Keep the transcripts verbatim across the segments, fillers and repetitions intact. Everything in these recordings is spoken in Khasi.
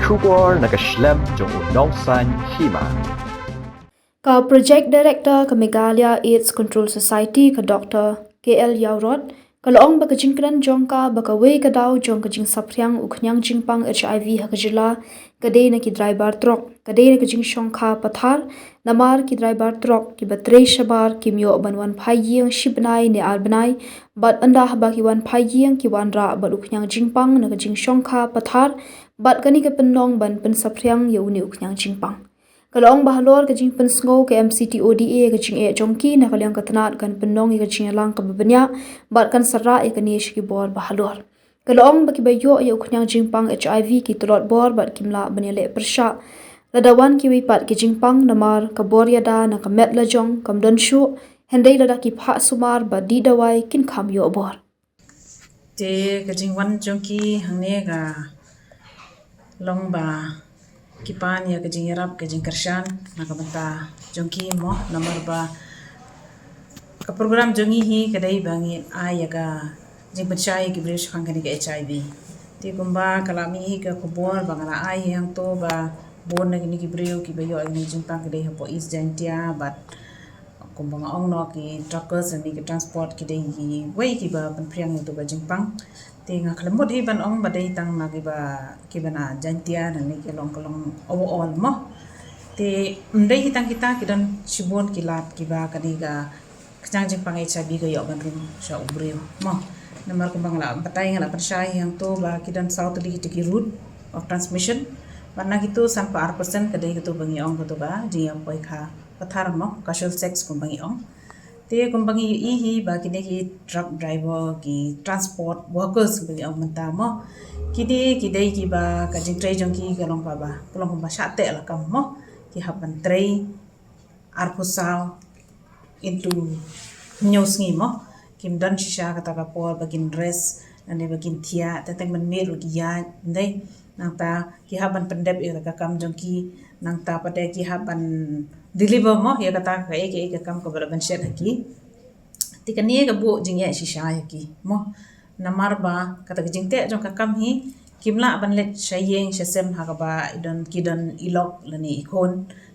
Khubor na ka shlem jong u nongsan hima. Ka Project Director ka Meghalaya AIDS Control Society, ka Doctor K L Yaurot, ka la ong ba ka jingkren jong ka ba kawei ka daw jong ka jingsaphriang u khñiang jingpang HIV ha ka jylla ka dei na ki driver truck, ka dei na ka jingshongkha pathar, namar ki driver truck kiba trei shabar kim ïoh ban wan phai ïing shi bnai ne ar bnai, bad ynda ba ki wan phai ïing ki wanrah bad u khñiang jingpang na ka jingshongkha pathar, bad kane ka pynlong ban pynsaphriang ïa une u khñiang jingpang. Ka la ong ba halor ka jingpynsngew ka M C T O D A ka jingeh jong ki na ka liang ka tnat kan pynlong ïa ka jingïalang kaba bniah, bad kan sarah ïa kane sha ki bor ba halor. Ka la ong ba kiba ïoh ïa u khñiang jingpang HIV ki tlot bor bad kim lah ban ïaleh pyrshah lada wan kiwei pat ki jingpang, namar ka bor ïada na ka met lajong kam don shuh, hynrei lada ki phah sumar ba dih dawai kin kham ïoh bor. Te ka jingwan jong ki hangne ka long ba ki pan ïa ka jingïarap ka jingkyrshan na ka bynta jong ki mo, namar ba ka program jong ngi hi ka dei ba ngi ai ïa ka jingpynshai ïa ki briew shaphang kane ka HIV. Te kumba ka la mih hi ka khubor ba nga la ai hangto ba bun na kine ki briew kiba ïoh ïa kane ka jingpang ka dei hapoh East Jaintia bad kumba nga ong noh ki truckers ne ki transport ki dei kiwei kiba pynphriang ïa kato ka jingpang. Te nga khlem mut hi ban ong ba dei tang na kiba, kiba na Jaintia ne ki long, ka long overall mo. Te ym dei hi tang kita, ki don shibun ki lad kiba kane ka khñiang jingpang HIV ka ïoh ban rung sha u briew mo. Namar kumba nga la batai, nga la pynshai hangto ba ki don saw tylli kita ki route of transmission. Bad na kito sanphew ar percent ka dei kato ba ngi ong kato ka jingïapoi kha pathar mo, casual sex kumba ngi ong. Te kumba ngi ïohi hi ba kine ki truck driver, ki transport workers ba ngi ong mynta mo, kine ki dei kiba ka jingtrei jong ki ka long kaba, ka long kaba shah teh lakam mo. Ki hap ban trei arphew saw into hynñiew sngi mo. Kim don shisha kata ka por ba kin rest lane ba kin thiah, teng teng mynmiet ruh ki ïaid, ym dei. Nangta ki hap ban pyndep ïa ka kam jong ki, nangta pat de ki hap ban deliver mo ïa kata kaei kaei ka kam kaba la ban shet ha ki. Te kane ka buh jingeh shisha ïa ki mo. Namar ba kata ka jingteh jong ka kam hi kim lah ban leit sha ïing sha sem ha kaba i don, ki don i lok lane i khun.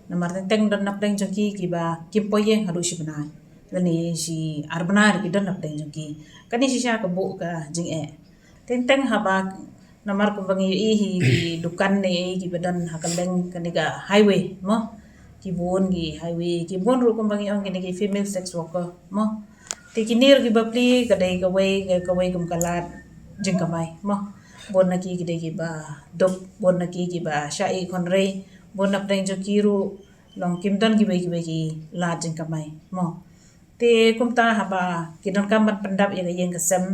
Namar teng teng don na pdeng jong ki kiba kim poi ïing haduh shi bnai lane shi ar bnai ruh ki don na pdeng jong ki. Kane shisha ka buh ka jingeh. Teng teng haba, namar kumba ngi ïohi hi ki dukan ne kiba don ha kylleng kane ka highway mo. Ki bun ki highway, ki bun ruh kumba ngi ong kine ki female sex worker mo. Te kine ruh kiba plie ka dei kawei, kawei kum ka lad jingkamai mo. Bun na ki ki dei kiba duk, bun na ki kiba shah ïeh khonrei, bun na pdeng jong ki ruh long kim don kiwei kiwei ki lad jingkamai mo. Te kumta haba ki donkam ban pyndap ïa ka ïing ka sem,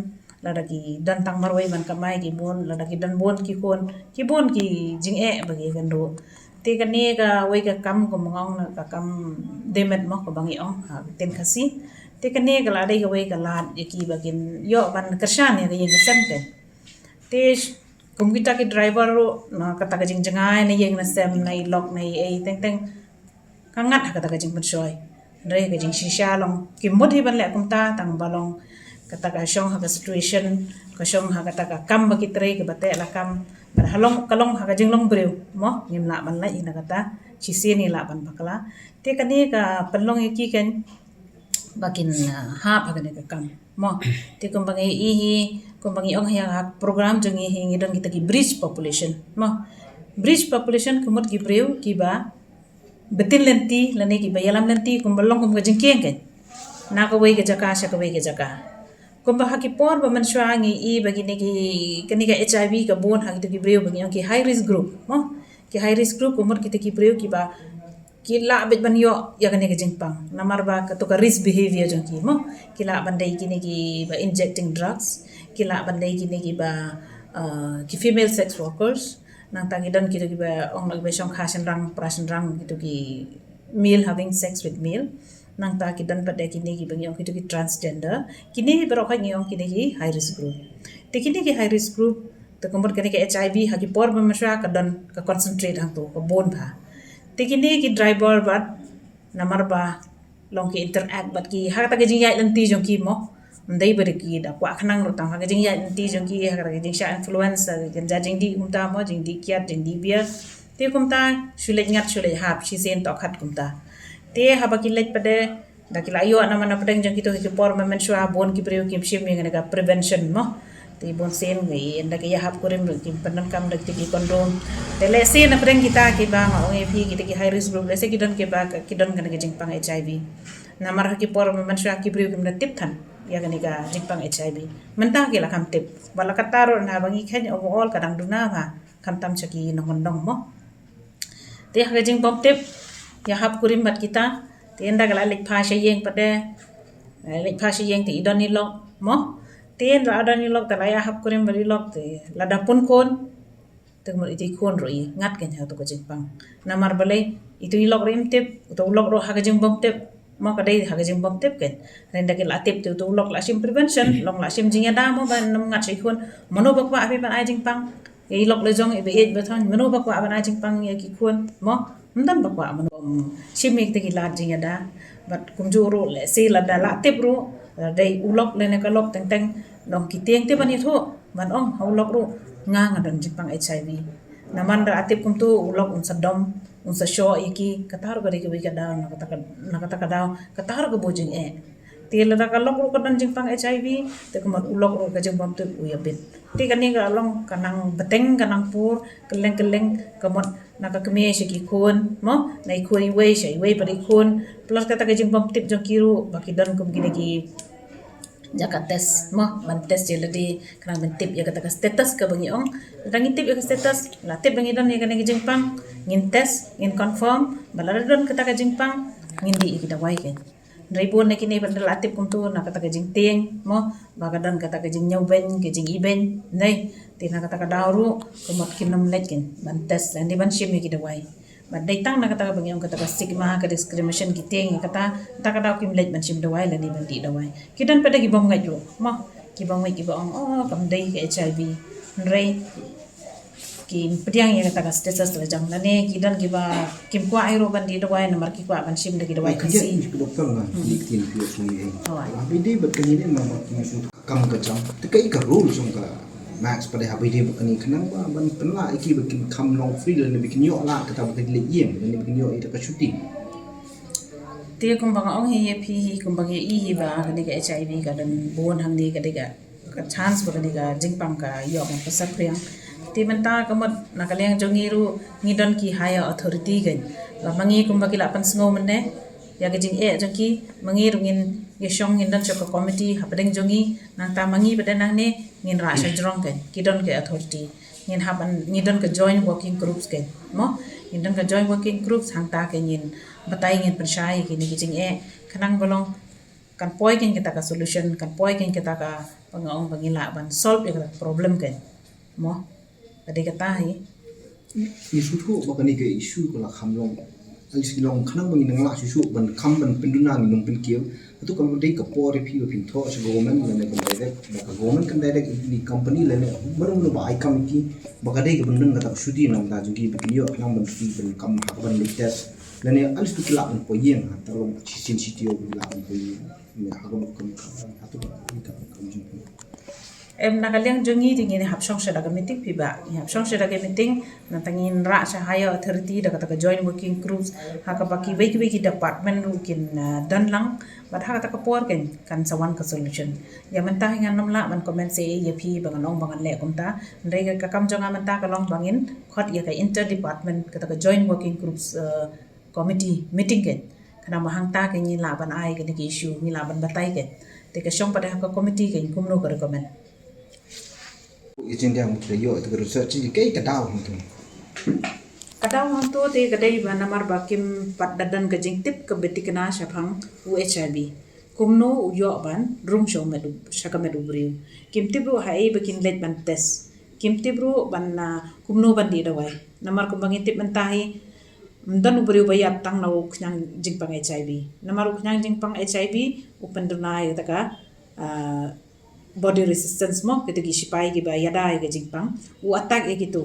lada ki don tang marwei ban kamai ki bun, lada ki don bun ki khun, ki bun ki jingeh ba ki ïakynduh. Te kane kawei ka kam kumba nga ong na ka kam demet mo kaba ngi ong ha ka ktien Khasi. Te kane ka la dei kawei ka lad ïa ki ba kin ïoh ban kyrshan ïa ka ïing ka sem te. Te kum kita ki driver ruh na kata ka jingjngai na ïing na sem, na i lok na i ei, teng teng ka ngat ha kata ka jingpynshoi. Hynrei ka jingshisha long kim mut hi ban leh kumta, tang ba long kata ka shong ha ka situation, ka shong ha kata ka kam ba ki trei kaba teh lakam. Bad ha long, ka long ha ka jinglong briew mo, ngim lah ban leh hi na kata, shisien ngi lah ban bakla. Te kane ka pynlong ïa ki kan ba kin, ah, hap ha kane ka kam mo. Te kumba ngi ïohi hi, kumba ngi ong hi ha program jong ngi hi, ngi don kita ki bridge population mo. Bridge population ka mut ki briew kiba btin lynti lane kiba ïalam lynti kumba long kum ka jingkieng kan, na kawei ka jaka sha kawei ka jaka. Kumba ha ki por ba mynshuwa ngi ïohi ba kine ki, kane ka HIV ka bun ha kita ki briew ba ngi ong ki high risk group mo. Ki high risk group ka mut kita ki briew kiba ki lah beit ban ïoh ïa kane ka jingpang namar ba kato ka risk behavior jong ki mo. Ki lah ban dei kine kiba injecting drugs, ki lah ban dei kine kiba, uh, ki female sex workers. Nangta ki don kito kiba ong lah kiba shongkha shynrang pra shynrang, kito ki male having sex with male. Nangta ki don pat de kine kiba ngi ong kito ki transgender. Kine baroh ka ngi ong kine ki high risk group. Te kine ki high risk group, te ka mut kane ka HIV ha ki por ba mynshuwa ka don ka concentrate hangto, ka bun bha. Te kine ki driver bad namar ba long ki interact bad ki ha kata ka jingïaid lynti jong ki mo. Ym dei ba da ki da kwah khnang ruh tang ha ka jingïaid lynti jong ki, ha ka jingshah influence, ha ka jingdih kumta mo, jingdih kiad, jingdih beer. Te kumta shu leit ngat shu leit hap shisien tohkhat kumta. Te haba ki leit pat de da ki la ïoh namar na pdeng jong kito ki por mynshwa bun ki briew kim shim ïa kane ka prevention mo. Te bun sien ngi ynda ki ïa hap kurim ruh kim pyndonkam da ki condom. Te lehse na pdeng kita kiba nga ong ïa phi kita ki high risk group lehse ki don kiba ki don kane ka jingpang HIV. Namar ha ki por mynshwa ki briew kim da tip than ïa kane ka jingpang HIV. Mynta ki la kham tip. Ba la katta ruh na ba ngi khein overall ka dang duna ba khamtam sha ki nongkyndong mo. Te ha ka jingbym tip ïa hap kurim bad kita. Te ynda ka la leit pha sha ïing pat de, eh, leit pha sha ïing te i don i lok mo. Te ynda la don i lok te la ïa hap kurim bad i lok te lada pun khun te kumno iti khun ruh i ngat kein ha tu ka jingpang. Namar balei itu i lok ruh im tip, utu u lok ruh ha ka jingbym tip. Mo ka dei ha ka jingbym tip kein. Ynda ki la tip te utu u lok la shim prevention, long la shim jingïada mo ban ym ngat sha i khun. Mano ba kwah phi ban ai jingpang ïa i lok la jong iba ïeit ba thang, mano ba kwah ban ai jingpang ïa ki khun mo. Ym don ba kwah mano. Shim ïa kita ki lad jingïada. Bad kumjuh ruh lehse lada la tip ruh, la dei u lok lane ka lok teng teng long ki tieng te ban ïathuh ban ong ha u lok ruh nga nga don jingpang HIV. Namar da la tip kumtu u lok un sa dom, un sa shoh ïa ki, kata ruh ka dei kawei ka daw, na kata ka, na kata ka daw kata ruh ka bun jingeh. Te lada ka lok ruh ka don jingpang HIV te ka mut u lok ruh ka jingbym tip u ïa bit. Te kane ka long ka nang bteng ka nang pur kylleng kylleng, ka mut na ka kmie sha ki khun mo, na i khun iwei sha iwei pat i khun. Plus kata ka jingbym tip jong ki ruh ba ki don kum kine ki jaka test mo, ban test ïa lade khnang ban tip ïa kata ka status kaba ngi ong. Lada ngi tip ïa ka status, la tip ba ngi don ïa kane ka jingpang, ngin test, ngin confirm ba lada don kata ka jingpang ngin dih ïa ki dawai kein. Hynrei bun na kine pat da la tip kumtu na kata ka jingtieng mo, ba ka don kata ka jingñiewbeiñ, ka jingibeiñ. Nei, te na kata ka daw ruh ka mut kin ym leit kein ban test lane ban shim ïa ki dawai. Bad dei tang na kata kaba ngi ong kata ka stigma, ka discrimination ki tieng ïa kata, kata ka daw kim leit ban shim dawai lane ban dih dawai. Ki don pat de ki bym ngeit ruh mo, ki bym ngeit, kiba ong oh kam dei ka HIV. Hynrei kim pdiang ïa kata ka status la jong lane ki don kiba kim kwah ïa ruh ban dih dawai namar ki kwah ban shim da ki dawai khasi. Doktor nga lik tin pi sui eh. Haba dei bad kane ne ma ma ki su kam ka jam te ka i ka rule jong ka max pat de haba dei bad kane khnang ba ban pynlah ïa ki ba kin kham long free lane ba kin ïoh lah kata ba kin leit ïing lane ba kin ïoh ïa ka shuti. Te kumba nga ong hi ïa phi hi kumba ngi i hi ba kane ka HIV ka don bun hangne ka dei ka ka chance ba kane ka jingpang ka ïoh ban pynsaphriang. Te mynta ka mut na ka liang jong ngi ruh ngi don ki higher authority kein. Ba ma ngi kumba ki la pynsngew mynne ïa ka jingeh jong ki, ma ngi ruh ngin ïa shong ngin don sha ka committee hapdeng jong ngi, nangta ma ngi pat de nangne ngin rah sha jrong kein. Ki don ka authority. Ngin hap ngi don ka joint working groups kein. Mo, ngin don ka joint working groups hangta kein ngin batai ngin pynshai ïa kine ki jingeh. Khnang ba long kan poi kein kita ka solution, kan poi kein kita ka ba nga ong ba ngi lah ban solve ïa ka problem kein. Mo, ka dei kata hi. Ngi sngewthuh ba kane ka issue ka la kham long. Ai sngewlong khnang ba ngi nang lah shuh shuh ban kham ban pynduna ngi nong pynkiew. Hato ka dei ka por ïa phi ba phin thoh sha government lane ban direct, ba ka government kan direct ïa ki company lane mano mano ba ai kam ïa ki ba ka dei ka ban don kata ka shuti na bynta jong ki ba kin ïoh khnang ban shuti ban kam ha ka ban leit test. Lane ai sngewthuh ki lah ban poi ïing, hato long shisien shisien ki lah ban poi ïing. Em, na ka liang jong ngi te ngin hap shong sha da ka meeting phi ba, ngi hap shong sha da ka meeting, nangta ngin rah sha higher authority da kata ka joint working groups, ha kaba kiwei kiwei ki department ruh kin, ah, don lang, bad ha kata ka por kein kan sa wan ka solution. Ïa mynta hi ngan ym lah ban comment seh ïa phi ba ngan ong ba ngan leh kumta, hynrei ka kam jong nga mynta ka long ba ngin khot ïa ka inter department kata ka joint working groups, ah, committee meeting kein. Khnang ba hangta kein ngi lah ban ai kane ka issue, ngi lah ban batai kein. Te ka shong pat ha ka committee kein kumno ka recommend. Ïa jingdang ba ki la ïoh ïa ka research jong ki, ka daw hangto. Ka daw hangto te ka dei ba namar ba kim pat da don ka jingtip kaba thikna shaphang u HIV. Kumno u ïoh ban rung sha u met u, sha ka met u briew. Kim tip ruh haei ba kin leit ban test. Kim tip ruh ban, ah, kumno ban dih dawai. Namar kumba ngin tip mynta hi, ym don u briew ba ïap tang na u khñiang jingpang HIV. Namar u khñiang jingpang HIV u pynduna ïa kata ka, ah, body resistance mo, kita ki sipai kiba ïada ïa ka jingpang, u attack ïa kito.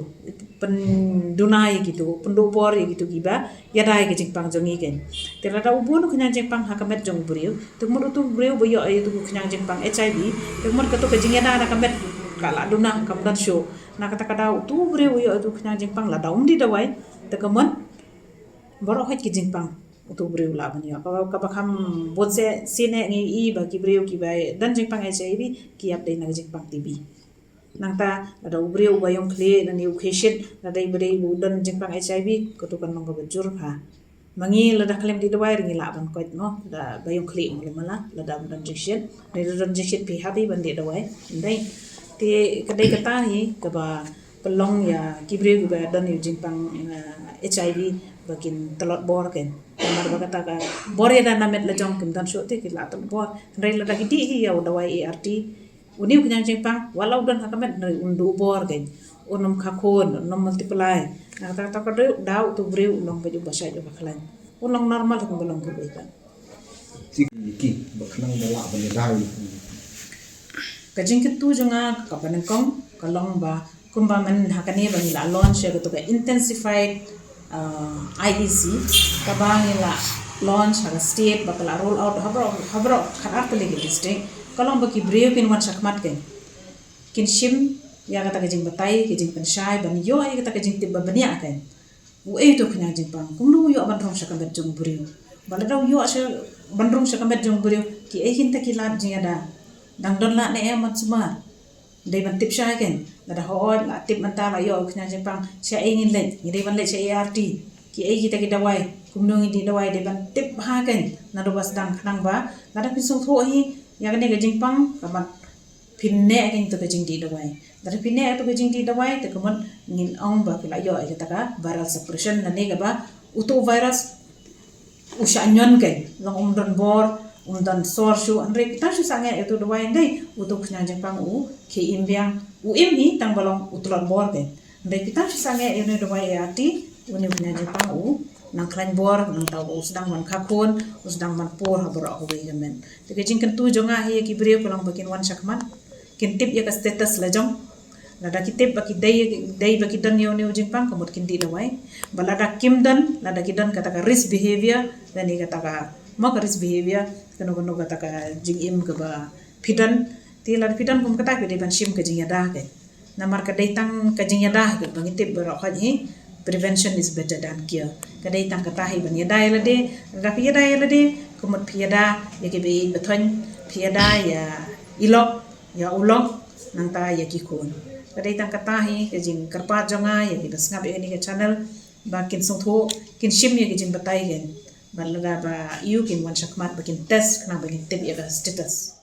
pynduna ïa kitu, pynduh bor ïa kitu kiba ïada ïa ki jingpang jong ngi kein. Te lada u bun u khñiang jingpang ha ka met jong u briew, te mut utu u briew ba ïoh ïa utu u khñiang jingpang HIV, te mut katu ka jingïada na ka met ka la duna, kam don shuh. Na kata ka daw utu u briew u ïoh ïa utu u khñiang jingpang lada um dih dawai, te ka mut baroh hoi ki jingpang utu u briew lah ban ïoh. Kaba, kaba kham bun sien, sien ngi i ba ki briew kiba don jingpang HIV ki ïap dei na ka jingpang TB. Nangta lada u briew uba ïong khlieh, lane u khie shit, lada i ba dei u don jingpang HIV, katu kan long kaba jur bha. Ma ngi lada khlem dih dawai ruh ngi lah ban koit mo, lada ba ïong khlieh mo lem la, lada ba don jingshit, lada don jingshit phi hap hi ban dih dawai. Dei. Te ka dei kata hi kaba pynlong ïa ki briew kiba don ïa u jingpang, eh, HIV ba kin tlot bor kein. Namar ba kata ka bor ïada na met la jong kim don shuh te ki la tlot bor. Hynrei lada ki dih hi ïa u dawai ART, une u khñiang jingpang, wat la u don ha ka met hynrei un duh bor kein. Un ym kha khun, un ym multiply. Na kata, kata ka dei, daw utu u briew un long beit uba shait uba khlaiñ. Un long normal kumba long kiwei pat. Ki, ki, ba khnang ba lah ban ïada. Ka jingkyntu jong nga kaba nyngkong ka long ba kumba mynta ha kane ba ngi la launch ïa katu ka intensified, uh, IEC, kaba ngi la launch ha ka state ba ka la roll out ha baroh, ha baroh khatar tylli ki district, ka long ba ki briew kin wan shakhmat kein. Kin shim ïa kata ka jingbatai, ka jingpynshai ban ïoh ïa kata ka jingtip ba bniah kein. Uei utu u khñiang jingpang, kumno u ïoh ban rung sha ka met jong u briew? Ba lada u ïoh sha, ban rung sha ka met jong u briew, kiei kita ki lad jingïada? Dang don lad ne em ban sumar? Dei ban tip shai kein. Lada hooid la tip mynta la ïoh u khñiang jingpang, shaei ngin leit? Ngi dei ban leit sha ART? Kiei kita ki dawai? Kumno ngin dih dawai? Dei ban tip bha kein. Naduh ba sdang khnang ba lada phin sngewthuh hi ïa kane ka jingpang, ka mut phin neh kein ïa katu ka jingdih dawai. Lada phin neh ïa katu ka jingdih dawai, te ka mut ngin ong ba phi la ïoh ïa kata ka viral suppression, lane kaba utu u virus u shah ñion kein, long um don bor, um don sor shuh, hynrei phi tang shu sangeh ïa utu u dawai, hynrei utu u khñiang jingpang u khie im biang, u im hi tang ba long u tlot bor kein. Hynrei phi tang shu sangeh ïa une u dawai ART, une u khñiang jingpang u nang khlaiñ bor, nangta u sdang ban kha khun, u sdang ban pur ha baroh kawei ka met. Te ka jingkyntu jong nga hi ïa ki briew ka long ba kin wan shakhmat, kin tip ïa ka status la jong. Lada ki tip ba ki dei, dei ba ki don ïa une u jingpang, ka mut kin dih dawai. Ba lada kim don, lada ki don kata ka risk behavior, lane kata ka, mo, ka risk behavior, kano kano kata ka jingim kaba phi don, te lada phi don kum kata phi dei ban shim ka jingïada kein. Namar ka dei tang ka jingïada hi, ba ngi tip baroh hoi hi, prevention is better than cure. Ka dei tang kata hi ban ïada ïa lade, lada phi ïada ïa lade, ka mut phi ïada ïa kiba ïeit ba thoiñ, phi ïada ïa i lok, ïa u lok, nangta ïa ki khun. Ka dei tang kata hi ka jingkyrpad jong nga ïa kiba sngap ïa kane ka channel, ba kin sngewthuh, kin shim ïa ki jingbatai kein. Bad lada ba ïoh kin wan shakhmat ba kin test, khnang ba kin tip ïa ka status.